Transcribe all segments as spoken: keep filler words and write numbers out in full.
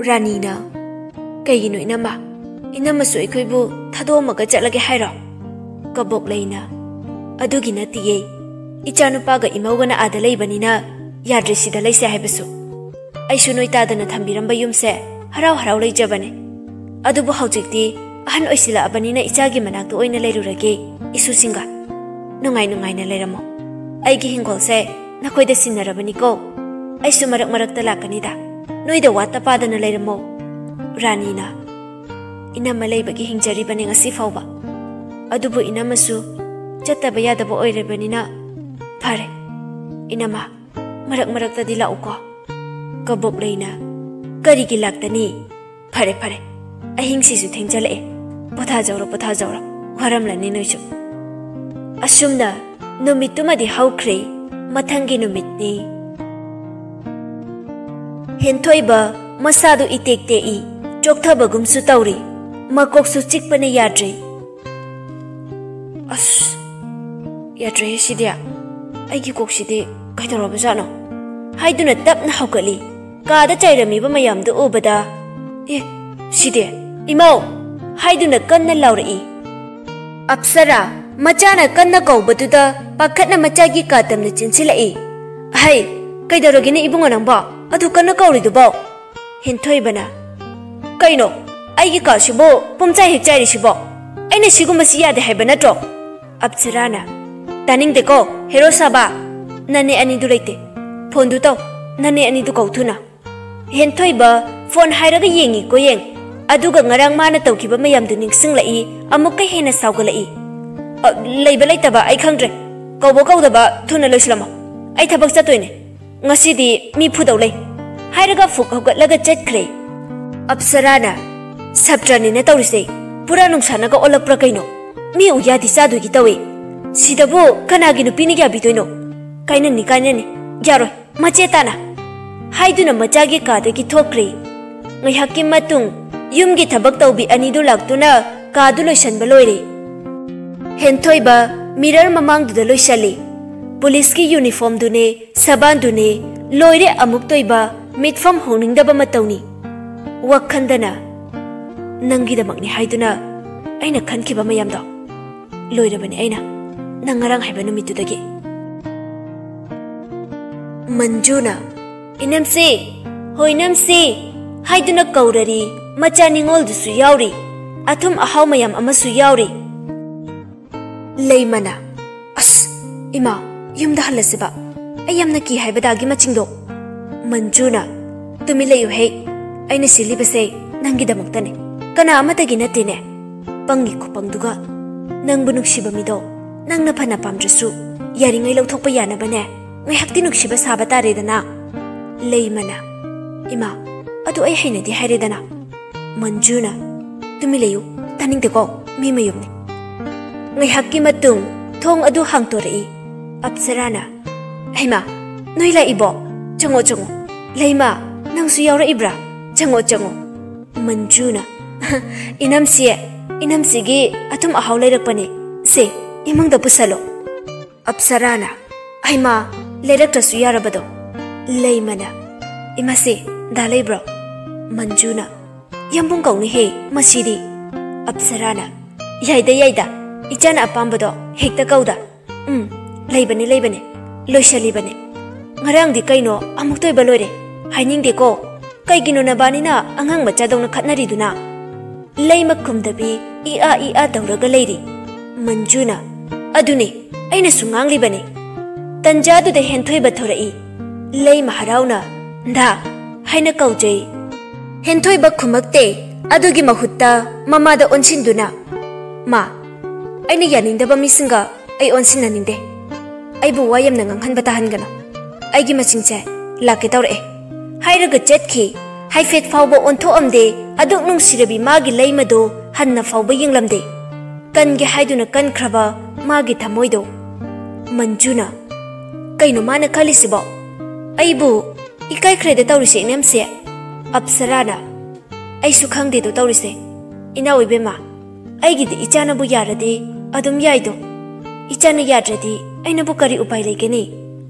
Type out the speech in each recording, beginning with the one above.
ꯔꯥꯅꯤꯅ, "ꯀꯩꯒꯤꯅꯣ ꯏꯅꯝꯃ? ꯏꯅꯝꯃꯁꯨ ꯑꯩꯈꯣꯏꯕꯨ ꯊꯥꯗꯣꯛꯑꯝꯃꯒ ꯆꯠꯂꯒꯦ ꯍꯥꯏꯔꯣ?" ꯀꯕꯣꯛꯂꯩꯅ, "ꯑꯗꯨꯒꯤ ꯅꯠꯇꯤꯌꯦ꯫ ꯏꯆꯥꯅꯨꯄꯥꯒ ꯏꯃꯧꯒꯅ ꯑꯥꯗ ꯂꯩꯕꯅꯤꯅ ꯌꯥꯗ꯭ꯔꯦ ꯁꯤꯗ ꯂꯩꯁꯦ ꯍꯥꯏꯕꯁꯨ꯫ ꯑꯩꯁꯨ ꯅꯣꯏ ꯇꯥꯗꯅ ꯊꯝꯕꯤꯔꯝꯕ ꯌꯨꯝꯁꯦ ꯍꯔꯥꯎ ꯍꯔꯥꯎ ꯂꯩꯖꯕꯅꯦ꯫ ꯑꯗꯨꯕꯨ ꯍꯧꯖꯤꯛꯇꯤ ꯑꯍꯟ ꯑꯣꯏꯁꯤꯜꯂꯛꯑꯕꯅꯤꯅ ꯏꯆꯥꯒꯤ ꯃꯅꯥꯛꯇ ꯑꯣꯏꯅ ꯂꯩꯔꯨꯔꯒꯦ, ꯏꯁꯨꯁꯤꯡꯒ꯫ ꯅꯨꯡꯉꯥꯏ ꯅꯨꯡꯉꯥꯏꯅ ꯂꯩꯔꯝꯃꯣ꯫ ꯑꯩꯒꯤ ꯍꯤꯡꯒꯣꯜꯁꯦ ꯅꯈꯣꯏꯗ ꯁꯤꯟꯅꯔꯕꯅꯤꯀꯣ꯫ ꯑꯩꯁꯨ ꯃꯔꯛ ꯃꯔꯛꯇ ꯂꯥꯛꯀꯅꯤꯗ꯫ ꯅꯣꯏꯗ ꯋꯥꯠꯇ ꯄꯥꯗꯅ ꯂꯩꯔꯝꯃꯣ꯫" ꯔꯥꯅꯤꯅ, "ꯏꯅꯝꯃ ꯂꯩꯕꯒꯤ ꯍꯤꯡꯖꯔꯤꯕꯅꯦ ꯉꯁꯤ ꯐꯥꯎꯕ꯫ ꯑꯗꯨꯕꯨ ꯏꯅꯝꯃꯁꯨ ꯆꯠꯇꯕ ꯌꯥꯗꯕ ꯑꯣꯏꯔꯕꯅꯤꯅ ꯐꯔꯦ꯫ ꯏꯅꯝꯃ, ꯃꯔꯛ ꯃꯔꯛꯇꯗꯤ ꯂꯥꯛꯎꯀꯣ꯫" ꯀꯕꯣꯛꯂꯩꯅ, "ꯀꯔꯤꯒꯤ ꯂꯥꯛꯇꯅꯤ? ꯐꯔꯦ, ꯐꯔꯦ꯫ ꯑꯍꯤꯡꯁꯤꯁꯨ ꯊꯦꯡꯖꯜꯂꯛꯑꯦ꯫ ꯄꯣꯊꯥꯖꯧꯔꯣ, ꯄꯣꯊꯥꯖꯧꯔꯣ꯫ ꯋꯥꯔꯝꯂꯅꯤ ꯅꯣꯏꯁꯨ꯫" ꯑꯁꯨꯝꯅ ꯅꯨꯃꯤꯠꯇꯨꯃꯗꯤ ꯍꯧꯈ꯭ꯔꯦ꯫ ꯃꯊꯪꯒꯤ ꯅꯨꯃꯤꯠꯅꯤ꯫ ꯍꯦꯟꯊꯣꯏꯕ ꯃꯁꯥꯗꯨ ꯏꯇꯦꯛ ꯇꯦꯛꯏ, ꯆꯣꯛꯊꯕꯒꯨꯝꯁꯨ ꯇꯧꯔꯤ꯫ ꯃꯀꯣꯛꯁꯨ ꯆꯤꯛꯄꯅ ꯌꯥꯗ꯭ꯔꯦ꯫ "ꯑꯁ, ꯌꯥꯗ꯭ꯔꯦꯍꯦ ꯁꯤꯗꯤ꯫ ꯑꯩꯒꯤ ꯀꯣꯛꯁꯤꯗꯤ ꯀꯩꯗꯧꯔꯕꯖꯥꯠꯅꯣ?" ꯍꯥꯏꯗꯨꯅ ꯇꯞꯅ ꯍꯧꯒꯠꯂꯤ꯫ ꯀꯥꯗ ꯆꯥꯏꯔꯝꯃꯤꯕ ꯃꯌꯥꯝꯗꯨ ꯎꯕꯗ, "ꯑꯦ, ꯁꯤꯗꯤ, ꯏꯃꯧ!" ꯍꯥꯏꯗꯨꯅ ꯀꯟꯅ ꯂꯥꯎꯔꯛꯏ꯫ ꯑꯞꯁꯔꯥ ꯃꯆꯥꯅ ꯀꯟꯅ ꯀꯧꯕꯗꯨꯗ ꯄꯥꯈꯠꯅ ꯃꯆꯥꯒꯤ ꯀꯥ ꯇꯝꯅ ꯆꯦꯟꯁꯤꯜꯂꯛꯏ꯫ "ꯍꯩ, ꯀꯩꯗꯧꯔꯒꯦꯅꯦ ꯏꯕꯨꯡꯉꯣ ꯅꯪꯕꯣ? ꯑꯗꯨ ꯀꯟꯅ ꯀꯧꯔꯤꯗꯨꯕꯣ?" ꯍꯦꯟꯊꯣꯏꯕꯅ, "ꯀꯩꯅꯣ, ꯑꯩꯒꯤ ꯀꯥꯁꯤꯕꯨ ꯄꯨꯝꯆꯥꯏ ꯍꯦꯛ ꯆꯥꯏꯔꯤꯁꯤꯕꯣ? ꯑꯩꯅ ꯁꯤꯒꯨꯝꯕꯁꯤ ꯌꯥꯗꯦ ꯍꯥꯏꯕ ꯅꯠꯇ꯭ꯔꯣ?" ꯑꯞꯁꯔꯥꯅ, "ꯇꯥꯅꯤꯡꯗꯦꯀꯣ, ꯍꯦꯔꯣ ꯁꯥꯕ꯫ ꯅꯅꯦ ꯑꯅꯤꯗꯨ ꯂꯩꯇꯦ꯫ ꯐꯣꯟꯗꯨ ꯇꯧ, ꯅꯅꯦ ꯑꯅꯤꯗꯨ ꯀꯧ ꯊꯨꯅ꯫" ꯍꯦꯟꯊꯣꯏꯕ ꯐꯣꯟ ꯍꯥꯏꯔꯒ ꯌꯦꯡꯉꯤꯀꯣ ꯌꯦꯡ꯫ ꯑꯗꯨꯒ ꯉꯔꯥꯡ ꯃꯥꯅ ꯇꯧꯈꯤꯕ ꯃꯌꯥꯝꯗꯨ ꯅꯤꯡꯁꯤꯡꯂꯛꯏ, ꯑꯃꯨꯛꯀ ꯍꯦꯟꯅ ꯁꯥꯎꯒꯠꯂꯛꯏ꯫ "ꯑ, ꯂꯩꯕ ꯂꯩꯇꯕ ꯑꯩ ꯈꯪꯗ꯭ꯔꯦ꯫ ꯀꯧꯕ ꯀꯧꯗꯕ ꯊꯨꯅ ꯂꯣꯏꯁꯤꯜꯂꯝꯃꯣ꯫ ꯑꯩ ꯊꯕꯛ ꯆꯠꯇꯣꯏꯅꯦ꯫ ꯉꯁꯤꯗꯤ ꯃꯤ ꯐꯨꯗꯧ ꯂꯩ꯫" ꯍꯥꯏꯔꯒ ꯐꯨꯛ ꯍꯧꯒꯠꯂꯒ ꯆꯠꯈ꯭ꯔꯦ꯫ ꯑꯞꯁꯔꯥꯅ, ꯁꯞꯇ꯭ꯔꯅꯤꯅ ꯇꯧꯔꯤꯁꯦ ꯄꯨꯔꯥ ꯅꯨꯡꯁꯥꯅꯒ ꯑꯣꯜꯂꯛꯄ꯭ꯔꯥ ꯀꯩꯅꯣ? ꯃꯤ ꯎꯌꯥꯗꯤ ꯆꯥꯗꯣꯏꯒꯤ ꯇꯧꯏ꯫ ꯁꯤꯗꯕꯨ ꯀꯅꯥꯒꯤ ꯅꯨꯄꯤꯅ ꯌꯥꯕꯤꯗꯣꯏꯅꯣ? ꯀꯥꯏꯅꯅꯤ, ꯀꯥꯏꯅꯅꯤ꯫ ꯌꯥꯔꯣꯏ꯫ ꯃꯆꯦ ꯇꯥꯅ ꯍꯥꯏꯗꯨꯅ ꯃꯆꯥꯒꯤ ꯀꯥꯗꯒꯤ ꯊꯣꯛꯈ꯭ꯔꯦ꯫ ꯉꯥꯏꯍꯥꯛꯀꯤ ꯃꯇꯨꯡ ꯌꯨꯝꯒꯤ ꯊꯕꯛ ꯇꯧꯕꯤ ꯑꯅꯤꯗꯨ ꯂꯥꯛꯇꯨꯅ ꯀꯥꯗꯨ ꯂꯣꯏꯁꯟꯕ ꯂꯣꯏꯔꯦ꯫ ꯍꯦꯟꯊꯣꯏꯕ ꯃꯤꯔꯔ ꯃꯃꯥꯡꯗꯨꯗ ꯂꯣꯏꯁꯜꯂꯤ꯫ ꯄꯨꯂꯤꯁꯀꯤ ꯌꯨꯅꯤꯐꯣꯔꯝꯗꯨꯅꯦ, ꯁꯕꯥꯟꯗꯨꯅꯦ, ꯂꯣꯏꯔꯦ ꯑꯃꯨꯛꯇꯣꯏꯕ, ꯃꯤꯠꯐꯝ ꯍꯣꯡꯅꯤꯡꯗꯕ ꯃꯇꯧꯅꯤ꯫ ꯋꯥꯈꯟꯗꯅ, "ꯅꯪꯒꯤꯗꯃꯛꯅꯤ ꯍꯥꯏꯗꯨꯅ ꯑꯩꯅ ꯈꯟꯈꯤꯕ ꯃꯌꯥꯝꯗꯣ ꯂꯣꯏꯔꯕꯅꯤ ꯑꯩꯅ, ꯅꯪ ꯉꯔꯥꯡ ꯍꯥꯏꯕ ꯅꯨꯃꯤꯠꯇꯨꯗꯒꯤ"꯫ ꯃꯟꯖꯨꯅ, "ꯏꯅꯝꯁꯦ, ꯍꯣꯏ ꯏꯅꯝꯁꯦ" ꯍꯥꯏꯗꯨꯅ ꯀꯧꯔꯔꯤ꯫ ꯃꯆꯥ ꯅꯤꯉꯣꯜꯗꯨꯁꯨ ꯌꯥꯎꯔꯤ, ꯑꯊꯨꯝ ꯑꯍꯥꯎ ꯃꯌꯥꯝ ꯑꯃꯁꯨ ꯌꯥꯎꯔꯤ꯫ ꯂꯩꯃꯅ, "ꯑꯁ, ꯏꯃꯥ, ꯌꯨꯝꯗ ꯍꯜꯂꯁꯤꯕ꯫ ꯑꯩ ꯌꯥꯝꯅ ꯀꯤ ꯍꯥꯏꯕꯗꯥꯒꯤ ꯃꯆꯤꯡꯗꯣ"꯫ ꯃꯟꯖꯨꯅ, "ꯇꯨꯃꯤꯟ ꯂꯩꯌꯨꯍꯦ꯫ ꯑꯩꯅ ꯁꯤꯜꯂꯤꯕꯁꯦ ꯅꯪꯒꯤꯗꯃꯛꯇꯅꯦ꯫ ꯀꯅꯥ ꯑꯃꯠꯇꯒꯤ ꯅꯠꯇꯦꯅꯦ꯫ ꯄꯪꯒꯤ ꯈꯨꯄꯪꯗꯨꯒ꯫ ꯅꯪꯕꯨ ꯅꯨꯡꯁꯤꯕ ꯃꯤꯗꯣ ꯅꯪꯅ ꯐꯅ ꯄꯥꯝꯗ꯭ꯔꯁꯨ ꯌꯥꯔꯤꯉꯩ ꯂꯧꯊꯣꯛꯄ ꯌꯥꯅꯕꯅꯦ ꯉꯥꯏꯍꯥꯛꯇꯤ ꯅꯨꯡꯁꯤꯕ ꯁꯥꯕ ꯇꯥꯔꯦꯗꯅ"꯫ ꯂꯩꯃꯅ, "ꯏꯃꯥ, ꯑꯗꯨ ꯑꯩ ꯍꯩꯅꯗꯦ ꯍꯥꯏꯔꯦꯗꯅ"꯫ ꯃꯟꯖꯨꯅ, "ꯇꯨꯃꯤꯟ ꯂꯩꯌꯨ, ꯇꯥꯅꯤꯡꯗꯦꯀꯣ, ꯃꯤ ꯃꯌꯨꯝꯅꯤ"꯫ ꯉꯥꯏꯍꯥꯛꯀꯤ ꯃꯇꯨꯡ ꯊꯣꯡ ꯑꯗꯨ ꯍꯥꯡꯇꯣꯔꯛꯏ꯫ ꯑꯞꯁꯔꯥꯅ, "ꯍꯩꯃꯥ, ꯅꯣꯏ ꯂꯥꯛꯏꯕꯣ? ꯆꯪꯉꯣ, ꯆꯪꯉꯣ꯫ ꯂꯩꯃ, ꯅꯪꯁꯨ ꯌꯥꯎꯔꯛꯏꯕ꯭ꯔꯥ? ꯆꯪꯉꯣ, ꯆꯪꯉꯣ"꯫ ꯃꯟꯖꯨꯅ, "ꯏꯅꯝꯁꯤ, ꯏꯅꯝꯁꯤꯒꯤ ꯑꯊꯨꯝ ꯑꯍꯥꯎ ꯂꯩꯔꯛꯄꯅꯦ꯫ ꯁꯦ, ꯏꯃꯨꯡꯗ ꯄꯨꯁꯜꯂꯣ"꯫ ꯑꯞꯁꯔꯥꯅ, "ꯍꯩꯃꯥ, ꯂꯩꯔꯛꯇ꯭ꯔꯁꯨ ꯌꯥꯔꯕꯗꯣ"꯫ ꯂꯩꯃꯅ, "ꯏꯃꯥꯁꯦ, ꯗꯥ ꯂꯩꯕ꯭ꯔꯣ?" ꯃꯟꯖꯨꯅ, "ꯌꯥꯝꯕꯨꯡ ꯀꯧꯅꯤꯍꯦ ꯃꯁꯤꯗꯤ"꯫ ꯑꯞꯁꯔꯥꯅ, "ꯌꯥꯏꯗ, ꯌꯥꯏꯗ, ꯏꯆꯥꯅ ꯑꯄꯥꯝꯕꯗꯣ ꯍꯦꯛꯇ ꯀꯧꯗ꯫ ꯎꯝ, ꯂꯩꯕꯅꯦ, ꯂꯩꯕꯅꯦ, ꯂꯣꯏꯁꯜꯂꯤꯕꯅꯦ꯫ ꯉꯔꯥꯡꯗꯤ ꯀꯩꯅꯣ ꯑꯃꯨꯛꯇꯣꯏꯕ ꯂꯣꯏꯔꯦ꯫ ꯍꯥꯏꯅꯤꯡꯗꯦꯀꯣ꯫ ꯀꯩꯒꯤꯅꯣ ꯅꯕꯥꯅꯤꯅ ꯑꯉꯥꯡ ꯃꯆꯥꯗꯧꯅ ꯈꯠꯅꯔꯤꯗꯨꯅ?" ꯂꯩꯃ ꯈꯨꯝꯗꯕꯤ ꯏ ꯑꯥ ꯏ ꯑꯥ ꯇꯧꯔꯒ ꯂꯩꯔꯤ꯫ ꯃꯟꯖꯨꯅ, "ꯑꯗꯨꯅꯦ, ꯑꯩꯅꯁꯨ ꯉꯥꯡꯂꯤꯕꯅꯤ"꯫ ꯇꯟꯖꯥꯗꯨꯗ ꯍꯦꯟꯊꯣꯏꯕ ꯊꯣꯔꯛꯏ꯫ ꯂꯩꯃ ꯍꯔꯥꯎꯅ, "ꯗꯥ" ꯍꯥꯏꯅ ꯀꯧꯖꯩ꯫ ꯍꯦꯟꯊꯣꯏꯕ ꯈꯨꯝꯃꯛꯇꯦ꯫ ꯑꯗꯨꯒꯤ ꯃꯍꯨꯠꯇ ꯃꯃꯥꯗ ꯑꯣꯟꯁꯤꯟꯗꯨꯅ, "ꯃꯥ, ꯑꯩꯅ ꯌꯥꯅꯤꯡꯗꯕ ꯃꯤꯁꯤꯡꯒ ꯑꯩ ꯑꯣꯟꯁꯤꯟꯅꯅꯤꯡꯗꯦ꯫ ꯑꯩꯕꯨ ꯋꯥ ꯌꯥꯝꯅ ꯉꯥꯡꯍꯟꯕ ꯇꯥꯍꯟꯒꯅꯨ꯫ ꯑꯩꯒꯤ ꯃꯆꯤꯡꯁꯦ ꯂꯥꯛꯀꯦ ꯇꯧꯔꯛꯑꯦ" ꯍꯥꯏꯔꯒ ꯆꯠꯈꯤ꯫ ꯍꯥꯏꯐꯦꯠ ꯐꯥꯎꯕ ꯑꯣꯟꯊꯣꯛꯑꯝꯗꯦ꯫ ꯑꯗꯨꯛ ꯅꯨꯡꯁꯤꯔꯕꯤ ꯃꯥꯒꯤ ꯂꯩꯃꯗꯣ ꯍꯟꯅ ꯐꯥꯎꯕ ꯌꯦꯡꯂꯝꯗꯦ꯫ ꯀꯟꯒꯦ ꯍꯥꯏꯗꯨꯅ ꯀꯟꯈ꯭ꯔꯕ ꯃꯥꯒꯤ ꯊꯃꯣꯏꯗꯣ꯫ ꯃꯟꯖꯨꯅ, "ꯀꯩꯅꯣ ꯃꯥꯅ ꯈꯜꯂꯤꯁꯤꯕꯣ? ꯑꯩꯕꯨ ꯏꯀꯥꯏꯈ꯭ꯔꯦꯗ ꯇꯧꯔꯤꯁꯦ ꯏꯅꯝꯁꯦ?" ꯑꯞꯁꯔꯥꯅ, "ꯑꯩꯁꯨ ꯈꯪꯗꯦꯗꯣ ꯇꯧꯔꯤꯁꯦ꯫ ꯏꯅꯥꯎ ꯏꯕꯦꯝꯃ, ꯑꯩꯒꯤꯗꯤ ꯏꯆꯥꯅꯕꯨ ꯌꯥꯔꯗꯤ ꯑꯗꯨꯝ ꯌꯥꯏꯗꯣ꯫ ꯏꯆꯥꯅ ꯌꯥꯗ꯭ꯔꯗꯤ ꯑꯩꯅꯕꯨ ꯀꯔꯤ ꯎꯄꯥꯏ ꯂꯩꯒꯅꯤ?"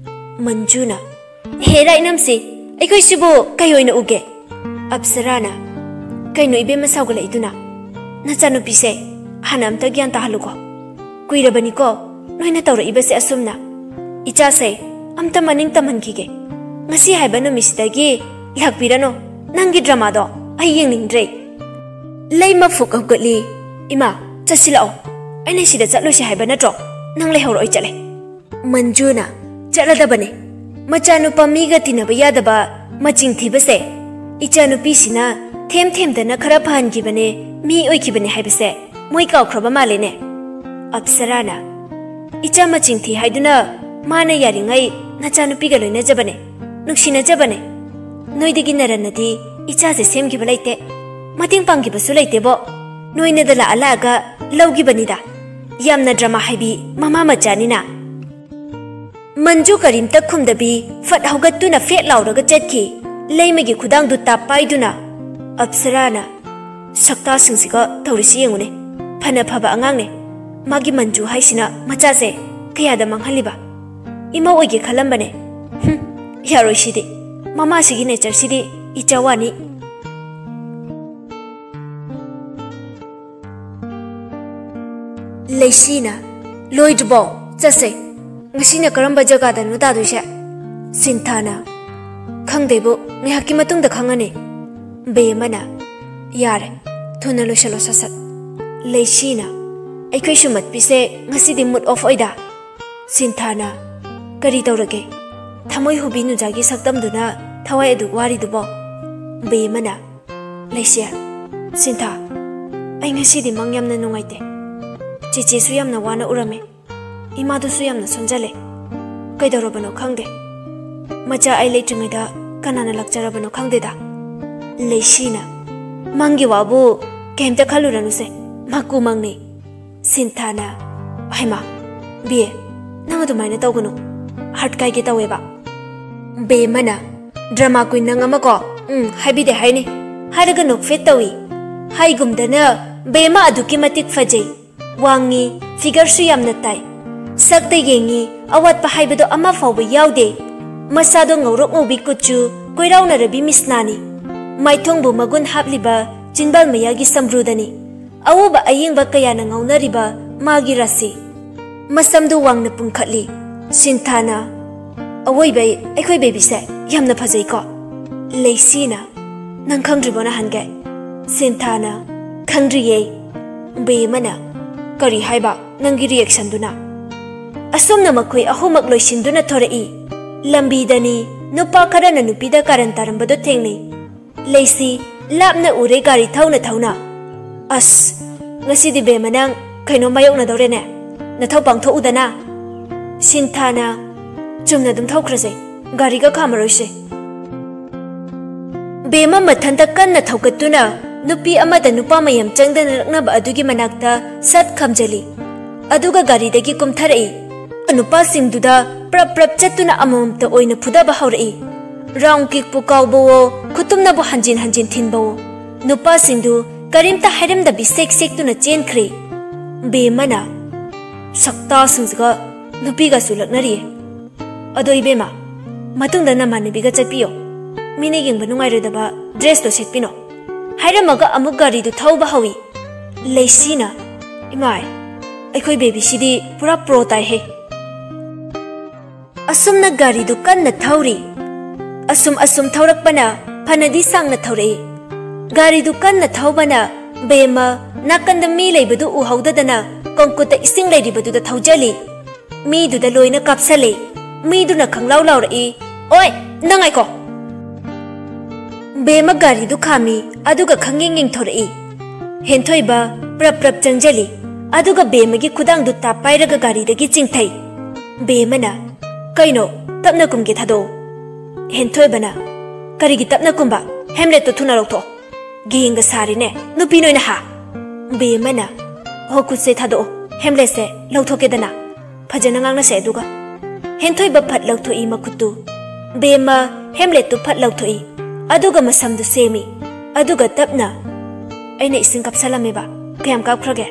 ꯃꯟꯖꯨꯅ, "ꯍꯦꯔꯥ ꯏꯅꯝꯁꯤ, ꯑꯩꯈꯣꯏꯁꯤꯕꯨ ꯀꯩ ꯑꯣꯏꯅ ꯎꯒꯦ?" ꯑꯞꯁꯔꯥꯅ, "ꯀꯩꯅꯣ ꯏꯕꯦꯝꯃ ꯁꯥꯎꯒꯠꯂꯛꯏꯗꯨꯅ? ꯅꯆꯥꯅꯨꯄꯤꯁꯦ ꯍꯥꯟꯅ ꯑꯝꯇ ꯒ꯭ꯌꯥꯟ ꯇꯥꯍꯜꯂꯨꯀꯣ꯫ ꯀꯨꯏꯔꯕꯅꯤꯀꯣ ꯅꯣꯏꯅ ꯇꯧꯔꯛꯏꯕꯁꯦ ꯑꯁꯨꯝꯅ꯫ ꯏꯆꯥꯁꯦ ꯑꯝꯇ ꯃꯅꯤꯡ ꯇꯝꯍꯟꯈꯤꯒꯦ꯫ ꯉꯁꯤ ꯍꯥꯏꯕ ꯅꯨꯃꯤꯠꯁꯤꯗꯒꯤ ꯂꯥꯛꯄꯤꯔꯅꯨ꯫ ꯅꯪꯒꯤ ꯗ꯭ꯔꯃꯥꯗꯣ ꯑꯩ ꯌꯦꯡꯅꯤꯡꯗ꯭ꯔꯦ꯫" ꯂꯩꯃ ꯐꯨꯛ ꯍꯧꯒꯠꯂꯤ꯫ "ꯏꯃꯥ, ꯆꯠꯁꯤꯜꯂꯛꯑꯣ꯫ ꯑꯩꯅ ꯁꯤꯗ ꯆꯠꯂꯣꯏꯁꯦ ꯍꯥꯏꯕ ꯅꯠꯇ꯭ꯔꯣ? ꯅꯪ ꯂꯩꯍꯧꯔꯣ, ꯑꯩ ꯆꯠꯂꯦ꯫" ꯃꯟꯖꯨꯅ, "ꯆꯠꯂꯗꯕꯅꯦ꯫ ꯃꯆꯥꯅꯨꯄꯥ ꯃꯤꯒ ꯇꯤꯟꯅꯕ ꯌꯥꯗꯕ ꯃꯆꯤꯡ ꯊꯤꯕꯁꯦ ꯏꯆꯥꯅꯨꯄꯤꯁꯤꯅ ꯊꯦꯝ ꯊꯦꯝꯗꯅ ꯈꯔ ꯐꯍꯟꯈꯤꯕꯅꯦ, ꯃꯤ ꯑꯣꯏꯈꯤꯕꯅꯦ ꯍꯥꯏꯕꯁꯦ ꯃꯣꯏ ꯀꯥꯎꯈ꯭ꯔꯕ ꯃꯥꯜꯂꯦꯅꯦ꯫" ꯑꯞꯁꯔꯥꯅ, "ꯏꯆꯥ ꯃꯆꯤꯡ ꯊꯤ ꯍꯥꯏꯗꯨꯅ ꯃꯥꯅ ꯌꯥꯔꯤꯉꯩ ꯅꯆꯥꯅꯨꯄꯤꯒ ꯂꯣꯏꯅꯖꯕꯅꯦ, ꯅꯨꯡꯁꯤꯅꯖꯕꯅꯦ꯫ ꯅꯣꯏꯗꯒꯤ ꯅꯔꯟꯅꯗꯤ ꯏꯆꯥꯁꯦ ꯁꯦꯝꯈꯤꯕ ꯂꯩꯇꯦ, ꯃꯇꯦꯡ ꯄꯥꯡꯈꯤꯕꯁꯨ ꯂꯩꯇꯦꯕꯣ꯫ ꯅꯣꯏꯅꯗ ꯂꯥꯛꯑ ꯂꯥꯛꯑꯒ ꯂꯧꯈꯤꯕꯅꯤꯗ꯫ ꯌꯥꯝꯅ ꯗ꯭ꯔꯃꯥ ꯍꯩꯕꯤ ꯃꯃꯥ ꯃꯆꯥꯅꯤꯅ꯫" ꯃꯟꯖꯨ ꯀꯔꯤꯝꯇ ꯈꯨꯝꯗꯕꯤ ꯐꯠ ꯍꯧꯒꯠꯇꯨꯅ ꯐꯦꯠ ꯂꯥꯎꯔꯒ ꯆꯠꯈꯤ꯫ ꯂꯩꯃꯒꯤ ꯈꯨꯗꯥꯡꯗꯨ ꯇꯥꯞ ꯄꯥꯏꯗꯨꯅ꯫ ꯑꯞꯁꯔꯥꯅ, "ꯁꯛꯇꯥꯁꯤꯡꯁꯤꯒ ꯇꯧꯔꯤꯁꯤ ꯌꯦꯡꯉꯨꯅꯦ꯫ ꯐꯅ ꯐꯕ ꯑꯉꯥꯡꯅꯦ꯫ ꯃꯥꯒꯤ ꯃꯟꯖꯨ ꯍꯥꯏꯁꯤꯅ ꯃꯆꯥꯁꯦ ꯀꯌꯥꯗ ꯃꯥꯡꯍꯜꯂꯤꯕ? ꯏꯃꯧ ꯑꯣꯏꯒꯦ ꯈꯜꯂꯝꯕꯅꯦ꯫ ꯍꯨꯝ, ꯌꯥꯔꯣꯏ ꯁꯤꯗꯤ꯫ ꯃꯃꯥꯁꯤꯒꯤ ꯅꯦꯆꯔꯁꯤꯗꯤ ꯏꯆꯥ ꯋꯥꯅꯤ꯫" ꯂꯩꯁꯤꯅ, "ꯂꯣꯏꯗ꯭ꯔꯤꯕꯣ? ꯆꯠꯁꯦ꯫ ꯉꯁꯤꯅ ꯀꯔꯝꯕ ꯖꯒꯥꯗꯅꯣ ꯇꯥꯗꯣꯏꯁꯦ?" ꯁꯤꯟꯊꯥꯅ, "ꯈꯪꯗꯦꯕꯨ, ꯉꯥꯏꯍꯥꯛꯀꯤ ꯃꯇꯨꯡꯗ ꯈꯪꯉꯅꯤ꯫" ꯕꯦꯝꯃꯅ, "ꯌꯥꯔꯦ, ꯊꯨꯅ ꯂꯣꯏꯁꯜꯂꯣ ꯁꯠ ꯁꯠ꯫" ꯂꯩꯁꯤꯅ, "ꯑꯩꯈꯣꯏ ꯁꯨꯃꯠꯄꯤꯁꯦ ꯉꯁꯤꯗꯤ mood off ꯑꯣꯏꯗ꯫" ꯁꯤꯟꯊꯥꯅ, "ꯀꯔꯤ ꯇꯧꯔꯒꯦ? ꯊꯃꯣꯏ ꯍꯨꯕꯤ ꯅꯨꯖꯥꯒꯤ ꯁꯛꯇꯝꯗꯨꯅ ꯊꯋꯥꯏ ꯑꯗꯨ ꯋꯥꯔꯤꯗꯨꯕꯣ?" ꯕꯦꯝꯃꯅ, "ꯂꯩꯁꯤꯌꯥ, ꯁꯤꯟꯊꯥ, ꯑꯩ ꯉꯁꯤꯗꯤ ꯃꯪ ꯌꯥꯝꯅ ꯅꯨꯡꯉꯥꯏꯇꯦ꯫ ꯆꯦꯆꯦꯁꯨ ꯌꯥꯝꯅ ꯋꯥꯅ ꯎꯔꯝꯃꯦ꯫ ꯏꯃꯥꯗꯨꯁꯨ ꯌꯥꯝꯅ ꯁꯣꯟꯖꯜꯂꯦ꯫ ꯀꯩꯗꯧꯔꯕꯅꯣ ꯈꯪꯗꯦ꯫ ꯃꯆꯥ ꯑꯩ ꯂꯩꯇ꯭ꯔꯤꯉꯩꯗ ꯀꯅꯥꯅ ꯂꯥꯛꯆꯔꯕꯅꯣ ꯈꯪꯗꯦꯗ꯫" ꯂꯩꯁꯤꯅ, "ꯃꯪꯒꯤ ꯋꯥꯕꯨ ꯀꯩꯝꯇ ꯈꯜꯂꯨꯔꯅꯨꯁꯦ, ꯃꯀꯨ ꯃꯪꯅꯤ꯫" ꯁꯤꯟꯊꯥꯅ, "ꯍꯩꯃꯥ, ꯕꯤ ꯑꯦ, ꯅꯪ ꯑꯗꯨꯃꯥꯏꯅ ꯇꯧꯒꯅꯨ, ꯍꯥꯔꯠ ꯀꯥꯏꯒꯦ ꯇꯧꯋꯦꯕ꯫" ꯕꯦꯝꯃꯅ, "ꯗ꯭ꯔꯃꯥ ꯀꯨꯏꯟ ꯅꯪ ꯑꯃ ꯀꯣ, ꯎꯝ, ꯍꯥꯏꯕꯤꯗꯦ ꯍꯥꯏꯅꯤ, ꯍꯥꯏꯔꯒ ꯅꯣꯛꯐꯦꯠ ꯇꯧꯏ꯫ ꯍꯥꯏꯒꯨꯝꯗꯅ ꯕꯦꯝꯃ ꯑꯗꯨꯛꯀꯤ ꯃꯇꯤꯛ ꯐꯖꯩ, ꯋꯥꯡꯉꯤ, ꯐꯤꯒꯔꯁꯨ ꯌꯥꯝꯅ ꯇꯥꯏ꯫ ꯁꯛꯇ ꯌꯦꯡꯉꯤ, ꯑꯋꯥꯠꯄ ꯍꯥꯏꯕꯗꯣ ꯑꯃ ꯐꯥꯎꯕ ꯌꯥꯎꯗꯦ꯫ ꯃꯁꯥꯗꯣ ꯉꯧꯔꯣꯛ ꯉꯧꯕꯤ ꯀꯨꯆꯨ, ꯀꯣꯏꯔꯥꯎꯅꯔꯕꯤ ꯃꯤꯁꯅꯥꯅꯤ꯫ ꯃꯥꯏꯊꯣꯡꯕꯨ ꯃꯒꯨꯟ ꯍꯥꯞꯂꯤꯕ ꯆꯤꯟꯕꯥꯜ ꯃꯌꯥꯒꯤ ꯁꯝꯕ꯭ꯔꯨꯗꯅꯤ꯫ ꯑꯎꯕ ꯑꯌꯦꯡꯕ ꯀꯌꯥꯅ ꯉꯥꯎꯅꯔꯤꯕ ꯃꯥꯒꯤ ꯔꯥꯁꯤ꯫ ꯃꯁꯝꯗꯨ ꯋꯥꯡꯅ ꯄꯨꯡꯈꯠꯂꯤ꯫" ꯁꯤꯟꯊꯥꯅ, "ꯑꯋꯣꯏꯕꯩ ꯑꯩꯈꯣꯏ ꯕꯦꯕꯤꯁꯦ ꯌꯥꯝꯅ ꯐꯖꯩꯀꯣ꯫" ꯂꯩꯁꯤꯅ, "ꯅꯪ ꯈꯪꯗ꯭ꯔꯤꯕꯣ ꯅꯍꯥꯟꯒꯩ?" ꯁꯤꯟꯊꯥꯅ, "ꯈꯪꯗ꯭ꯔꯤꯌꯦ꯫" ꯕꯦꯝꯃꯅ, "ꯀꯔꯤ ꯍꯥꯏꯕ ꯅꯪꯒꯤ ꯔꯤꯌꯦꯛꯁꯟꯗꯨꯅ?" ꯑꯁꯨꯝꯅ ꯃꯈꯣꯏ ꯑꯍꯨꯝꯃꯛ ꯂꯣꯏꯁꯤꯟꯗꯨꯅ ꯊꯣꯔꯛꯏ꯫ ꯂꯝꯕꯤꯗꯅꯤ ꯅꯨꯄꯥ ꯈꯔꯅ ꯅꯨꯄꯤꯗ ꯀꯥꯔꯟ ꯇꯥꯔꯝꯕꯗꯨ ꯊꯦꯡꯅꯩ꯫ ꯂꯩꯁꯤ ꯂꯥꯞꯅ ꯎꯔꯦ ꯒꯥꯔꯤ ꯊꯧꯅ ꯊꯧꯅ꯫ "ꯑꯁ, ꯉꯁꯤꯗꯤ ꯕꯦꯝꯃ ꯅꯪ ꯀꯩꯅꯣ ꯃꯥꯌꯣꯛꯅꯗꯧꯔꯦꯅꯦ꯫ ꯅꯊꯧ ꯄꯥꯡꯊꯣꯛꯎꯗꯅ꯫" ꯁꯤꯟꯊꯥꯅ, "ꯆꯨꯝꯅ ꯑꯗꯨꯝ ꯊꯧꯈ꯭ꯔꯁꯦ, ꯒꯥꯔꯤꯒ ꯈꯥꯝꯃꯔꯣꯏꯁꯦ꯫" ꯕꯦꯝꯃ ꯃꯊꯟꯇ ꯀꯟꯅ ꯊꯧꯒꯠꯇꯨꯅ ꯅꯨꯄꯤ ꯑꯃꯗ ꯅꯨꯄꯥ ꯃꯌꯥꯝ ꯆꯪꯗꯅ ꯂꯛꯅꯕ ꯑꯗꯨꯒꯤ ꯃꯅꯥꯛꯇ ꯁꯠ ꯈꯥꯝꯖꯜꯂꯤ꯫ ꯑꯗꯨꯒ ꯒꯥꯔꯤꯗꯒꯤ ꯀꯨꯝꯊꯔꯛꯏ꯫ ꯅꯨꯄꯥꯁꯤꯡꯗꯨꯗ ꯄ꯭ꯔꯞ ꯄ꯭ꯔꯞ ꯆꯠꯇꯨꯅ ꯑꯃꯃꯝꯇ ꯑꯣꯏꯅ ꯐꯨꯗꯕ ꯍꯧꯔꯛꯏ꯫ ꯔꯥꯎꯟ ꯀꯤꯛꯄꯨ ꯀꯥꯎꯕꯋꯣ, ꯈꯨꯇꯨꯝꯅꯕꯨ ꯍꯟꯖꯤꯟ ꯍꯟꯖꯤꯟ ꯊꯤꯟꯕꯋꯣ, ꯅꯨꯄꯥꯁꯤꯡꯗꯨ ꯀꯔꯤꯝꯇ ꯍꯥꯏꯔꯝꯗꯕꯤ ꯁꯦꯛ ꯁꯦꯛꯇꯨꯅ ꯆꯦꯟꯈ꯭ꯔꯦ꯫ ꯕꯦꯝꯃꯅ, "ꯁꯛꯇꯥꯁꯤꯡꯁꯤꯒ ꯅꯨꯄꯤꯒꯁꯨ ꯂꯛꯅꯔꯤꯌꯦ꯫ ꯑꯗꯣ ꯏꯕꯦꯝꯃ, ꯃꯇꯨꯡꯗ ꯅꯃꯥꯟꯅꯕꯤꯒ ꯆꯠꯄꯤꯌꯣ, ꯃꯤꯅ ꯌꯦꯡꯕ ꯅꯨꯡꯉꯥꯏꯔꯣꯏꯗꯕ ꯗ꯭ꯔꯦꯁꯇꯣ ꯁꯦꯠꯄꯤꯅꯣ꯫" ꯍꯥꯏꯔꯝꯃꯒ ꯑꯃꯨꯛ ꯒꯥꯔꯤꯗꯨ ꯊꯧꯕ ꯍꯧꯏ꯫ ꯂꯩꯁꯤꯅ, "ꯏꯃꯥꯏ, ꯑꯩꯈꯣꯏ ꯕꯦꯕꯤꯁꯤꯗꯤ ꯄꯨꯔꯥ ꯄ꯭ꯔꯣ ꯇꯥꯏꯍꯦ꯫" ꯑꯁꯨꯝꯅ ꯒꯥꯔꯤꯗꯨ ꯀꯟꯅ ꯊꯧꯔꯤ꯫ ꯑꯁꯨꯝ ꯑꯁꯨꯝ ꯊꯧꯔꯛꯄꯅ ꯐꯅꯗꯤ ꯁꯥꯡꯅ ꯊꯧꯔꯛꯏ꯫ ꯒꯥꯔꯤꯗꯨ ꯀꯟꯅ ꯊꯧꯕꯅ ꯕꯦꯝꯃ ꯅꯥꯀꯟꯗ ꯃꯤ ꯂꯩꯕꯗꯨ ꯎꯍꯧꯗꯗꯅ ꯀꯣꯡꯀꯨꯠꯇ ꯏꯁꯤꯡ ꯂꯩꯔꯤꯕꯗꯨꯗ ꯊꯧꯖꯜꯂꯤ꯫ ꯃꯤꯗꯨꯗ ꯂꯣꯏꯅ ꯀꯥꯞꯁꯜꯂꯤ꯫ ꯃꯤꯗꯨꯅ ꯈꯪꯂꯥꯎ ꯂꯥꯎꯔꯛꯏ, "ꯑꯣꯏ, ꯅꯪ ꯉꯥꯏꯈꯣ!" ꯕꯦꯝꯃ ꯒꯥꯔꯤꯗꯨ ꯈꯥꯝꯃꯤ, ꯑꯗꯨꯒ ꯈꯪꯌꯦꯡ ꯌꯦꯡꯊꯣꯔꯛꯏ꯫ ꯍꯦꯟꯊꯣꯏꯕ ꯄ꯭ꯔꯞ ꯄ꯭ꯔꯞ ꯆꯪꯖꯜꯂꯤ, ꯑꯗꯨꯒ ꯕꯦꯝꯃꯒꯤ ꯈꯨꯗꯥꯡꯗꯨ ꯇꯥꯞ ꯄꯥꯏꯔꯒ ꯒꯥꯔꯤꯗꯒꯤ ꯆꯤꯡꯊꯩ꯫ ꯕꯦꯝꯃꯅ, "ꯀꯩꯅꯣ, ꯇꯞꯅ ꯀꯨꯝꯒꯦ ꯊꯥꯗꯣꯛꯎ꯫" ꯍꯦꯟꯊꯣꯏꯕꯅ, "ꯀꯔꯤꯒꯤ ꯇꯞꯅ ꯀꯨꯝꯕ? ꯍꯦꯝꯂꯦꯠꯇꯣ ꯊꯨꯅ ꯂꯧꯊꯣꯛꯑꯣ꯫ ꯒꯦꯡꯒ ꯁꯥꯔꯤꯅꯦ, ꯅꯨꯄꯤ ꯅꯣꯏꯅ ꯍꯥ?" ꯕꯦꯝꯃꯅ, "ꯍꯣ, ꯈꯨꯠꯁꯦ ꯊꯥꯗꯣꯛꯑꯣ, ꯍꯦꯝꯂꯦꯠꯁꯦ ꯂꯧꯊꯣꯛꯀꯦꯗꯅ꯫ ꯐꯖꯅ ꯉꯥꯡꯅꯁꯦ ꯑꯗꯨꯒ꯫" ꯍꯦꯟꯊꯣꯏꯕ ꯐꯠ ꯂꯧꯊꯣꯛꯏ ꯃꯈꯨꯠꯇꯨ꯫ ꯕꯦꯝꯃ ꯍꯦꯝꯂꯦꯠꯇꯨ ꯐꯠ ꯂꯧꯊꯣꯛꯏ, ꯑꯗꯨꯒ ꯃꯁꯝꯗꯨ ꯁꯦꯝꯃꯤ, ꯑꯗꯨꯒ ꯇꯞꯅ, "ꯑꯩꯅ ꯏꯁꯤꯡ ꯀꯥꯞꯁꯜꯂꯝꯃꯦꯕ꯫ ꯀꯌꯥꯝ ꯀꯥꯞꯈ꯭ꯔꯒꯦ?"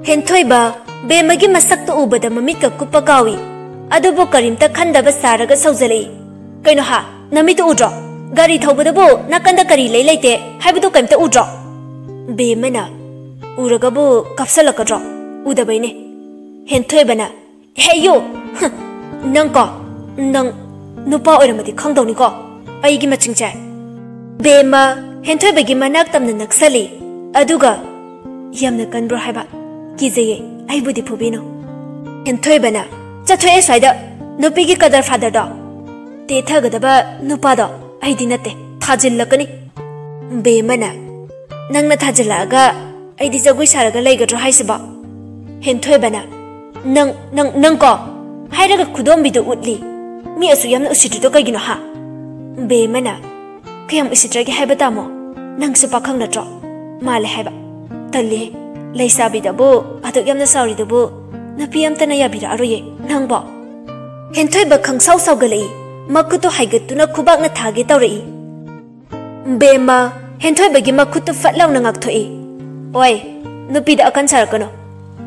ꯍꯦꯟꯊꯣꯏꯕ ꯕꯦꯝꯃꯒꯤ ꯃꯁꯛꯇꯨ ꯎꯕꯗ ꯃꯃꯤꯠꯀ ꯀꯨꯞꯄ ꯀꯥꯎꯏ, ꯑꯗꯨꯕꯨ ꯀꯔꯤꯝꯇ ꯈꯟꯗꯕ ꯁꯥꯔꯒ ꯁꯧꯖꯜꯂꯛꯏ꯫ "ꯀꯩꯅꯣ ꯍꯥ? ꯅꯃꯤꯠꯇꯨ ꯎꯗ꯭ꯔꯣ? ꯒꯥꯔꯤ ꯊꯧꯕꯗꯕꯨ ꯅꯥꯀꯟꯗ ꯀꯔꯤ ꯂꯩ ꯂꯩꯇꯦ ꯍꯥꯏꯕꯗꯨ ꯀꯩꯝꯇ ꯎꯗ꯭ꯔꯣ?" ꯕꯦꯝꯃꯅ, "ꯎꯔꯒꯕꯨ ꯀꯥꯞꯁꯜꯂꯛꯀꯗ꯭ꯔꯣ? ꯎꯗꯕꯩꯅꯦ꯫" ꯍꯦꯟꯊꯣꯏꯕꯅ, "ꯍꯦ ꯌꯨ! ꯍ, ꯅꯪ ꯀꯣ, ꯅꯪ ꯅꯨꯄꯥ ꯑꯣꯏꯔꯝꯃꯗꯤ ꯈꯪꯗꯧꯅꯤꯀꯣ, ꯑꯩꯒꯤ ꯃꯆꯤꯡꯁꯦ꯫" ꯕꯦꯝꯃ ꯍꯦꯟꯊꯣꯏꯕꯒꯤ ꯃꯅꯥꯛ ꯇꯝꯅ ꯅꯛꯁꯜꯂꯤ, ꯑꯗꯨꯒ, "ꯌꯥꯝꯅ ꯀꯟꯕ꯭ꯔꯣ ꯍꯥꯏꯕ? ꯀꯤꯖꯩꯌꯦ, ꯑꯩꯕꯨꯗꯤ ꯐꯨꯕꯤꯅꯨ꯫" ꯍꯦꯟꯊꯣꯏꯕꯅ, "ꯆꯠꯊꯣꯛꯑꯦ ꯁ꯭ꯋꯥꯏꯗ, ꯅꯨꯄꯤꯒꯤ ꯀꯗꯔ ꯐꯥꯗꯔꯗꯣ, ꯇꯦꯊꯒꯗꯕ ꯅꯨꯄꯥꯗꯣ ꯑꯩꯗꯤ ꯅꯠꯇꯦ, ꯊꯥꯖꯤꯜꯂꯛꯀꯅꯤ꯫" ꯕꯦꯝꯃꯅ, "ꯅꯪꯅ ꯊꯥꯖꯤꯜꯂꯛꯑꯒ ꯑꯩꯗꯤ ꯖꯒꯣꯏ ꯁꯥꯔꯒ ꯂꯩꯒꯗ꯭ꯔꯣ ꯍꯥꯏꯁꯤꯕꯣ?" ꯍꯦꯟꯊꯣꯏꯕꯅ, "ꯅꯪ, ꯅꯪ, ꯅꯪ ꯀꯣ?" ꯍꯥꯏꯔꯒ ꯈꯨꯗꯣꯝꯕꯤꯗꯨ ꯎꯠꯂꯤ꯫ "ꯃꯤ ꯑꯁꯨꯛ ꯌꯥꯝꯅ ꯎꯁꯤꯠꯇ꯭ꯔꯤꯗꯣ ꯀꯩꯒꯤꯅꯣ ꯍꯥ?" ꯕꯦꯝꯃꯅ, "ꯀꯌꯥꯝ ꯎꯁꯤꯠꯇ꯭ꯔꯒꯦ ꯍꯥꯏꯕ ꯇꯥꯃꯣ? ꯅꯪꯁꯨ ꯄꯥꯈꯪ ꯅꯠꯇ꯭ꯔꯣ?" "ꯃꯥꯜꯂꯦ ꯍꯥꯏꯕ꯫ ꯇꯜꯂꯤ꯫ ꯂꯩꯁꯥꯕꯤꯗꯕꯨ ꯑꯗꯨꯛ ꯌꯥꯝꯅ ꯆꯥꯎꯔꯤꯗꯨꯕꯨ ꯅꯨꯄꯤ ꯑꯝꯇꯅ ꯌꯥꯕꯤꯔꯛꯑꯔꯣꯏꯌꯦ꯫ ꯅꯪꯕꯣ?" ꯍꯦꯟꯊꯣꯏꯕ ꯈꯪꯁꯥꯎ ꯁꯥꯎꯒꯠꯂꯛꯏ꯫ ꯃꯈꯨꯠꯇꯨ ꯍꯥꯏꯒꯠꯇꯨꯅ ꯈꯨꯕꯥꯛꯅ ꯊꯥꯒꯦ ꯇꯧꯔꯛꯏ꯫ ꯕꯦꯝꯃ ꯍꯦꯟꯊꯣꯏꯕꯒꯤ ꯃꯈꯨꯠꯇꯨ ꯐꯠ ꯂꯥꯎꯅ ꯉꯥꯛꯊꯣꯛꯏ꯫ "ꯑꯣꯏ, ꯅꯨꯄꯤꯗ ꯑꯀꯟ ꯁꯥꯔꯛꯀꯅꯨ꯫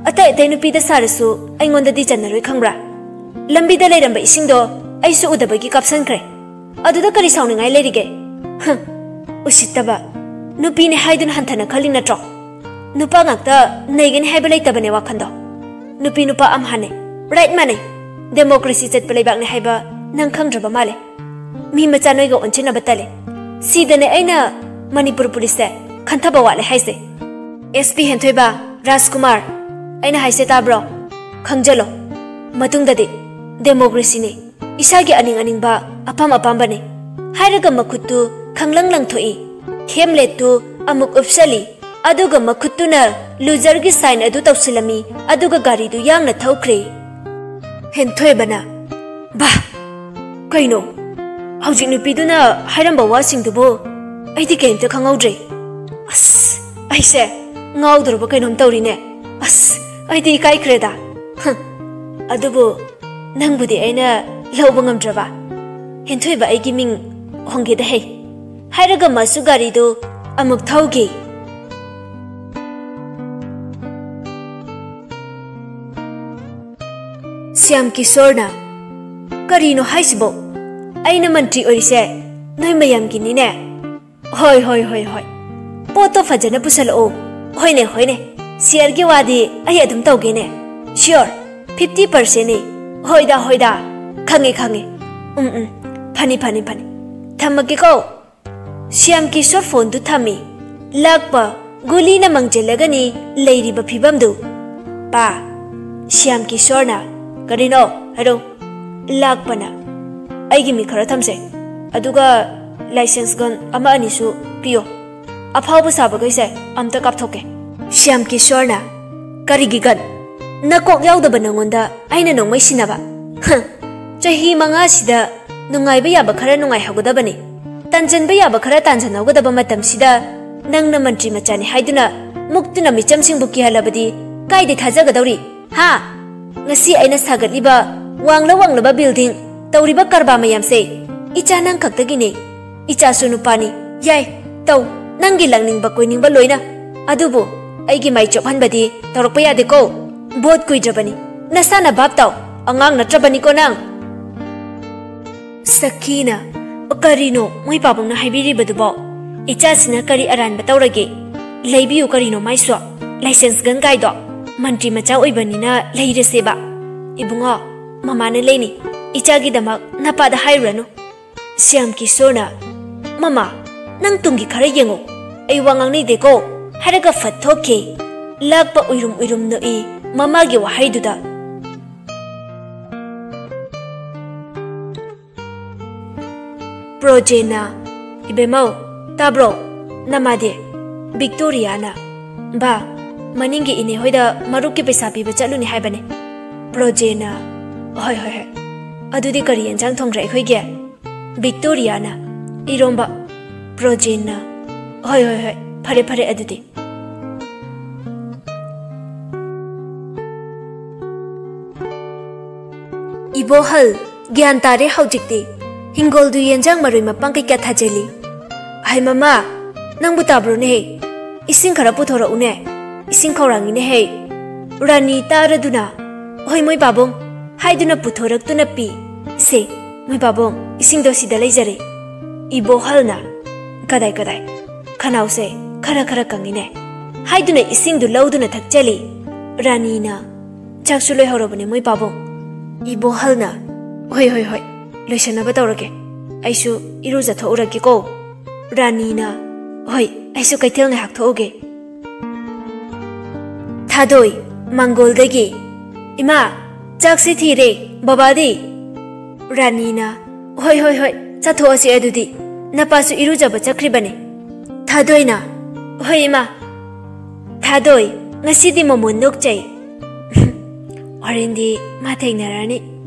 ꯑꯇꯩ ꯑꯇꯩ ꯅꯨꯄꯤꯗ ꯁꯥꯔꯁꯨ ꯑꯩꯉꯣꯟꯗꯗꯤ ꯆꯟꯅꯔꯣꯏ ꯈꯪꯕ꯭ꯔꯥ? ꯂꯝꯕꯤꯗ ꯂꯩꯔꯝꯕ ꯏꯁꯤꯡꯗꯣ ꯑꯩꯁꯨ ꯎꯗꯕꯒꯤ ꯀꯥꯞꯁꯟꯈ꯭ꯔꯦ꯫ ꯑꯗꯨꯗ ꯀꯔꯤ ꯁꯥꯎꯅꯤꯡꯉꯥꯏ ꯂꯩꯔꯤꯒꯦ? ꯍ, ꯎꯁꯤꯠꯇꯕ꯫ ꯅꯨꯄꯤꯅꯦ ꯍꯥꯏꯗꯨꯅ ꯍꯟꯊꯅ ꯈꯜꯂꯤ ꯅꯠꯇ꯭ꯔꯣ? ꯅꯨꯄꯥ ꯉꯥꯛꯇ ꯅꯩꯒꯅꯤ ꯍꯥꯏꯕ ꯂꯩꯇꯕꯅꯦ ꯋꯥꯈꯟꯗꯣ꯫ ꯅꯨꯄꯤ ꯅꯨꯄꯥ ꯑꯝꯍꯥꯅꯦ, right ꯃꯥꯟꯅꯩ꯫ ꯗꯦꯃꯣꯀ꯭ꯔꯦꯁꯤ ꯆꯠꯄ ꯂꯩꯕꯥꯛꯅꯦ ꯍꯥꯏꯕ ꯅꯪ ꯈꯪꯗ꯭ꯔꯕ ꯃꯥꯜꯂꯦ꯫ ꯃꯤ ꯃꯆꯥ ꯅꯣꯏꯒ ꯑꯣꯟꯁꯤꯟꯅꯕ ꯇꯜꯂꯦ꯫ ꯁꯤꯗꯅꯦ ꯑꯩꯅ ꯃꯅꯤꯄꯨꯔ ꯄꯨꯂꯤꯁꯁꯦ ꯈꯟꯊꯕ ꯋꯥꯠꯂꯦ ꯍꯥꯏꯁꯦ꯫ ꯑꯦꯁ ꯄꯤ ꯍꯦꯟꯊꯣꯏꯕ, ꯔꯥꯖꯀꯨꯃꯥꯔ, ꯑꯩꯅ ꯍꯥꯏꯁꯦ ꯇꯥꯕ꯭ꯔꯣ? ꯈꯪꯖꯜꯂꯣ꯫ ꯃꯇꯨꯡꯗꯗꯤ ꯗꯦꯃꯣꯀ꯭ꯔꯦꯁꯤꯅꯤ꯫ ꯏꯁꯥꯒꯤ ꯑꯅꯤꯡ ꯑꯅꯤꯡꯕ, ꯑꯄꯥꯝ ꯑꯄꯥꯝꯕꯅꯤ꯫" ꯍꯥꯏꯔꯒ ꯃꯈꯨꯠꯇꯨ ꯈꯪꯂꯪ ꯂꯪꯊꯣꯛꯏ꯫ ꯍꯦꯝꯂꯦꯠꯇꯨ ꯑꯃꯨꯛ ꯎꯞꯁꯜꯂꯤ꯫ ꯑꯗꯨꯒ ꯃꯈꯨꯠꯇꯨꯅ ꯂꯨꯖꯔꯒꯤ ꯁꯥꯏꯟ ꯑꯗꯨ ꯇꯧꯁꯤꯜꯂꯝꯃꯤ, ꯑꯗꯨꯒ ꯒꯥꯔꯤꯗꯨ ꯌꯥꯡꯅ ꯊꯧꯈ꯭ꯔꯦ꯫ ꯍꯦꯟꯊꯣꯏꯕꯅ, "ꯚꯥ! ꯀꯩꯅꯣ? ꯍꯧꯖꯤꯛ ꯅꯨꯄꯤꯗꯨꯅ ꯍꯥꯏꯔꯝꯕ ꯋꯥꯁꯤꯡꯗꯨꯕꯨ ꯑꯩꯗꯤ ꯀꯩꯝꯇ ꯈꯪꯍꯧꯗ꯭ꯔꯦ꯫ ꯑꯁ, ꯑꯩꯁꯦ ꯉꯥꯎꯗꯧꯔꯕ ꯀꯩꯅꯣꯝ ꯇꯧꯔꯤꯅꯦ꯫ ꯑꯁ, ꯑꯩꯗꯤ ꯏꯀꯥꯏꯈ꯭ꯔꯦꯗ꯫ ꯍꯝ, ꯑꯗꯨꯕꯨ ꯅꯪꯕꯨꯗꯤ ꯑꯩꯅ ꯂꯧꯕ ꯉꯝꯗ꯭ꯔꯕ? ꯍꯦꯟꯊꯣꯏꯕ ꯑꯩꯒꯤ ꯃꯤꯡ ꯍꯣꯡꯒꯦꯗ ꯍꯩ꯫ ꯍꯥꯏꯔꯒ ꯃꯥꯁꯨ ꯒꯥꯔꯤꯗꯨ ꯑꯃꯨꯛ ꯊꯧꯈꯤ꯫ ꯁ꯭ꯌꯥꯝ ꯀꯤꯁꯣꯔꯅ, "ꯀꯔꯤꯅꯣ ꯍꯥꯏꯁꯤꯕꯣ? ꯑꯩꯅ ꯃꯟꯇ꯭ꯔꯤ ꯑꯣꯏꯔꯤꯁꯦ ꯅꯣꯏ ꯃꯌꯥꯝꯒꯤꯅꯤꯅꯦ?" "ꯍꯣꯏ, ꯍꯣꯏ, ꯍꯣꯏ, ꯍꯣꯏ꯫ ꯄꯣꯠꯇꯣ ꯐꯖꯅ ꯄꯨꯁꯜꯂꯛꯑꯣ꯫ ꯍꯣꯏꯅꯦ, ꯍꯣꯏꯅꯦ꯫ ꯁꯤꯌꯔꯒꯤ ꯋꯥꯗꯤ ꯑꯩ ꯑꯗꯨꯝ ꯇꯧꯒꯦꯅꯦ꯫ Sure, fifty ꯄꯥꯔꯁꯦꯟꯅꯤ꯫ ꯍꯣꯏꯗ, ꯍꯣꯏꯗ꯫ ꯈꯪꯉꯦ, ꯈꯪꯉꯦ꯫ ꯎꯝ, ꯎꯝ꯫ ꯐꯅꯤ, ꯐꯅꯤ, ꯐꯅꯤ꯫ ꯊꯝꯃꯒꯦꯀꯣ꯫" ꯁ꯭ꯌꯥꯝ ꯀꯤꯁꯣꯔ ꯐꯣꯟꯗꯨ ꯊꯝꯃꯤ꯫ ꯂꯥꯛꯄ ꯒꯨꯂꯤꯅ ꯃꯪꯖꯜꯂꯒꯅꯤ ꯂꯩꯔꯤꯕ ꯐꯤꯕꯝꯗꯨ꯫ "ꯄꯥ꯫" ꯁ꯭ꯌꯥꯝ ꯀꯤꯁꯣꯔꯅ, "ꯀꯔꯤꯅꯣ? ꯍꯥꯏꯔꯣ꯫" ꯂꯥꯛꯄꯅ, "ꯑꯩꯒꯤ ꯃꯤꯡ ꯈꯔ ꯊꯝꯁꯦ꯫ ꯑꯗꯨꯒ ꯂꯥꯏꯁꯦꯟꯁ ꯒꯟ ꯑꯃ ꯑꯅꯤꯁꯨ ꯄꯤꯌꯣ꯫ ꯑꯐꯥꯎꯕ ꯁꯥꯕꯈꯩꯁꯦ ꯑꯝꯇ ꯀꯥꯞꯊꯣꯛꯀꯦ꯫" ꯁ꯭ꯌꯥꯝ ꯀꯤꯁꯣꯔꯅ, "ꯀꯔꯤꯒꯤ ꯒꯟ? ꯅꯀꯣꯛ ꯌꯥꯎꯗꯕ ꯅꯉꯣꯟꯗ ꯑꯩꯅ ꯅꯣꯡꯃꯩ ꯁꯤꯟꯅꯕ? ꯍ, ꯆꯍꯤ ꯃꯉꯥꯁꯤꯗ ꯅꯨꯡꯉꯥꯏꯕ ꯌꯥꯕ ꯈꯔ ꯅꯨꯡꯉꯥꯏꯍꯧꯒꯗꯕꯅꯤ꯫ ꯇꯥꯟꯖꯟꯕ ꯌꯥꯕ ꯈꯔ ꯇꯥꯟꯖꯟꯍꯧꯒꯗꯕ ꯃꯇꯝꯁꯤꯗ ꯅꯪꯅ ꯃꯟꯇ꯭ꯔꯤ ꯃꯆꯥꯅꯤ ꯍꯥꯏꯗꯨꯅ ꯃꯨꯛꯇꯨꯅ ꯃꯤꯆꯝꯁꯤꯡꯕꯨ ꯀꯤꯍꯜꯂꯕꯗꯤ ꯀꯥꯏꯗꯩ ꯊꯥꯖꯒꯗꯧꯔꯤ? ꯍꯥ? ꯉꯁꯤ ꯑꯩꯅ ꯁꯥꯒꯠꯂꯤꯕ ꯋꯥꯡꯂ ꯋꯥꯡꯂꯕ ꯕꯤꯜꯗꯤꯡ, ꯇꯧꯔꯤꯕ ꯀꯔꯕꯥꯔ ꯃꯌꯥꯝꯁꯦ ꯏꯆꯥ ꯅꯪ ꯈꯛꯇꯒꯤꯅꯤ꯫ ꯏꯆꯥꯁꯨ ꯅꯨꯄꯥꯅꯤ꯫ ꯌꯥꯏ, ꯇꯧ, ꯅꯪꯒꯤ ꯂꯥꯛꯅꯤꯡꯕ ꯀꯣꯏꯅꯤꯡꯕ ꯂꯣꯏꯅ꯫ ꯑꯗꯨꯕꯨ ꯑꯩꯒꯤ ꯃꯥꯏ ꯆꯣꯞꯍꯟꯕꯗꯤ ꯇꯧꯔꯛꯄ ꯌꯥꯗꯦꯀꯣ꯫ ꯚꯣꯠ ꯀꯨꯏꯗ꯭ꯔꯕꯅꯤ꯫ ꯅꯁꯥꯅ ꯚꯥꯞ ꯇꯥꯎ, ꯑꯉꯥꯡ ꯅꯠꯇ꯭ꯔꯕꯅꯤꯀꯣ ꯅꯪ꯫" ꯁꯈꯤꯅ, "ꯀꯔꯤꯅꯣ ꯃꯣꯏ ꯄꯥꯕꯨꯡꯅ ꯍꯥꯏꯕꯤꯔꯤꯕꯗꯨꯕꯣ? ꯏꯆꯥꯁꯤꯅ ꯀꯔꯤ ꯑꯔꯥꯟꯕ ꯇꯧꯔꯒꯦ? ꯂꯩꯕꯤꯌꯨ ꯀꯔꯤꯅꯣ ꯃꯥꯏꯁꯨ? ꯂꯥꯏꯁꯦꯟꯁ ꯒꯟ ꯀꯥꯏꯗꯣ? ꯃꯟꯇ꯭ꯔꯤ ꯃꯆꯥ ꯑꯣꯏꯕꯅꯤꯅ ꯂꯩꯔꯁꯦꯕ꯫" "ꯏꯕꯨꯡꯉꯣ, ꯃꯃꯥꯅ ꯂꯩꯅꯤ꯫ ꯏꯆꯥꯒꯤꯗꯃꯛ ꯅꯄꯥꯗ ꯍꯥꯏꯔꯨꯔꯅꯨ꯫" ꯁ꯭ꯌꯥꯝ ꯀꯤꯁꯣꯔꯅ, "ꯃꯃꯥ, ꯅꯪ ꯇꯨꯡꯒꯤ ꯈꯔ ꯌꯦꯡꯉꯨ꯫ ꯑꯩ ꯋꯥ ꯉꯥꯡꯅꯤꯡꯗꯦꯀꯣ" ꯍꯥꯏꯔꯒ ꯐꯠ ꯊꯣꯛꯈꯤ꯫ ꯂꯥꯛꯄ ꯎꯏꯔꯨꯝ ꯎꯏꯔꯨꯝ ꯅꯣꯛꯏ ꯃꯃꯥꯒꯤ ꯋꯥꯍꯩꯗꯨꯗ꯫ ꯄ꯭ꯔꯣꯖꯦꯅ, "ꯏꯕꯦꯝꯃꯧ, ꯇꯥꯕ꯭ꯔꯣ? ꯅꯃꯥꯗꯤ?" ꯚꯤꯛꯇꯣꯔꯤꯌꯥꯅ, "ꯕꯥ, ꯃꯅꯤꯡꯒꯤ ꯏꯅꯦ ꯍꯣꯏꯗ ꯃꯔꯨꯞꯀꯤ ꯄꯩꯁꯥ ꯄꯤꯕ ꯆꯠꯂꯨꯅꯤ ꯍꯥꯏꯕꯅꯦ꯫" ꯄ꯭ꯔꯣꯖꯦꯅ, "ꯍꯣꯏ, ꯍꯣꯏ, ꯍꯣꯏ꯫ ꯑꯗꯨꯗꯤ ꯀꯔꯤ ꯌꯦꯟꯁꯥꯡ ꯊꯣꯡꯈ꯭ꯔꯦ ꯑꯩꯈꯣꯏꯒꯤ?" ꯚꯤꯛꯇꯣꯔꯤꯌꯥꯅ, "ꯏꯔꯣꯝꯕ꯫" ꯄ꯭ꯔꯣꯖꯦꯟꯅ, "ꯍꯣꯏ, ꯍꯣꯏ, ꯍꯣꯏ, ꯐꯔꯦ, ꯐꯔꯦ ꯑꯗꯨꯗꯤ꯫" "ꯏꯕꯣꯍꯜ, ꯒ꯭ꯌꯥꯟ ꯇꯥꯔꯦ ꯍꯧꯖꯤꯛꯇꯤ꯫ ꯍꯤꯡꯒꯣꯜꯗꯨ ꯌꯦꯟꯖꯥꯡ ꯃꯔꯣꯏ ꯃꯄꯥꯡ ꯀꯩꯀꯥ ꯊꯥꯖꯤꯜꯂꯤ꯫" "ꯍꯥꯏ ꯃꯃꯥ, ꯅꯪꯕꯨ ꯇꯥꯕ꯭ꯔꯣꯅꯦꯍꯦ? ꯏꯁꯤꯡ ꯈꯔ ꯄꯨꯊꯣꯔꯛꯎꯅꯦ꯫ ꯏꯁꯤꯡ ꯈꯧꯔꯥꯡꯉꯤꯅꯦꯍꯦ꯫" ꯔꯥꯅꯤ ꯇꯥꯔꯗꯨꯅ, "ꯍꯣꯏ ꯃꯣꯏ ꯄꯥꯕꯨꯡ" ꯍꯥꯏꯗꯨꯅ ꯄꯨꯊꯣꯔꯛꯇꯨꯅ ꯄꯤ꯫ "ꯁꯦ, ꯃꯣꯏ ꯄꯥꯕꯨꯡ, ꯏꯁꯤꯡꯗꯣ ꯁꯤꯗ ꯂꯩꯖꯔꯦ꯫" ꯏꯕꯣꯍꯜꯅ, "ꯀꯗꯥꯏ, ꯀꯗꯥꯏ? ꯈꯅꯥꯎꯁꯦ ꯈꯔ, ꯈꯔ ꯀꯪꯉꯤꯅꯦ" ꯍꯥꯏꯗꯨꯅ ꯏꯁꯤꯡꯗꯨ ꯂꯧꯗꯨꯅ ꯊꯛꯆꯜꯂꯤ꯫ ꯔꯥꯅꯤꯅ, "ꯆꯥꯛꯁꯨ ꯂꯣꯏꯍꯧꯔꯕꯅꯦ ꯃꯣꯏ ꯄꯥꯕꯨꯡ꯫" ꯏꯕꯣꯍꯜꯅ, "ꯍꯣꯏ, ꯍꯣꯏ, ꯍꯣꯏ, ꯂꯣꯏꯁꯟꯅꯕ ꯇꯧꯔꯒꯦ꯫ ꯑꯩꯁꯨ ꯏꯔꯨꯖꯊꯣꯛꯎꯔꯒꯦꯀꯣ꯫" ꯔꯥꯅꯤꯅ, "ꯍꯣꯏ, ꯑꯩꯁꯨ ꯀꯩꯊꯦꯜ ꯉꯥꯏꯍꯥꯛ ꯊꯣꯛꯎꯒꯦ꯫" ꯊꯥꯗꯣꯏ, ꯃꯥꯡꯒꯣꯜꯗꯒꯤ, "ꯏꯃꯥ, ꯆꯥꯛꯁꯦ ꯊꯤꯔꯦ, ꯕꯕꯥꯗꯤ?" ꯔꯥꯅꯤꯅ, "ꯍꯣꯏ, ꯍꯣꯏ, ꯍꯣꯏ, ꯆꯥꯊꯣꯛꯑꯁꯤ ꯑꯗꯨꯗꯤ꯫ ꯅꯄꯥꯁꯨ ꯏꯔꯨꯖꯕ ꯆꯠꯈ꯭ꯔꯤꯕꯅꯦ꯫" ꯊꯥꯗꯣꯏꯅ, "ꯍꯣꯏ ꯏꯃꯥ꯫" ꯊꯥꯗꯣꯏ, "ꯉꯁꯤꯗꯤ ꯃꯣꯃꯣꯟ ꯅꯣꯛꯆꯩ꯫" "ꯍꯣꯔꯦꯟꯗꯤ ꯃꯥ ꯊꯦꯡꯅꯔꯅꯤ꯫